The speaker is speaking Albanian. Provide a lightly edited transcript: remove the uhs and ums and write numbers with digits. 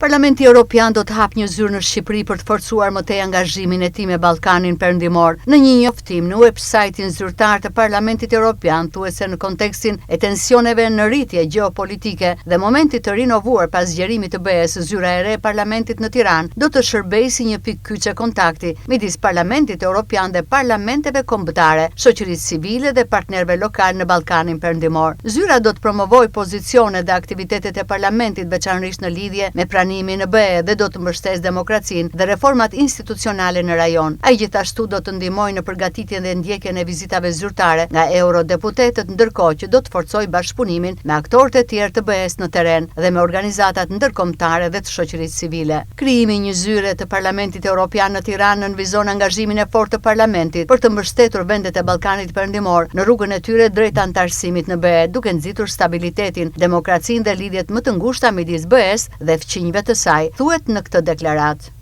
Parlamenti Europian do të hapë një zyrë në Shqipëri për të forcuar më tej angazhimin e tij me Ballkanin Perëndimor. Në një njoftim në uebsajtin zyrtar të Parlamentit Europian thuhet se në kontekstin e tensioneve në rritje gjeopolitike dhe momentit të rinovuar pas zgjerimit të BE-së, zyra e re e Parlamentit në Tiranë do të shërbejë si një pikë kyçe kontakti midis Parlamentit Europian dhe parlamenteve kombëtare, shoqërisë civile dhe partnerëve lokalë në Ballkanin Perëndimor. Zyra do të promovojë pozicionet dhe aktivitetet e Parlamentit, veçanërisht në lidhje me pranimin në BE dhe do të mbështesë demokracinë dhe reformat institucionale në rajon. Ai gjithashtu do të ndihmojë në përgatitjen dhe ndjekjen e vizitave zyrtare nga eurodeputetët, ndërkohë që do të forcojë bashkëpunimin me aktorët e tjerë të BE-së në terren dhe me organizatat ndërkombëtare dhe të shoqërisë civile. Krijimi i një zyre të Parlamentit Europian në Tiranë nënvizon angazhimin e fortë të Parlamentit për të mbështetur vendet e Ballkanit Perëndimor në rrugën e tyre drejt anëtarësimit në BE, duke nxitur stabilitetin, demokracinë dhe lidhjet më të ngushta midis BE-së dhe fqinjëve të saj, thuhet në këtë deklaratë.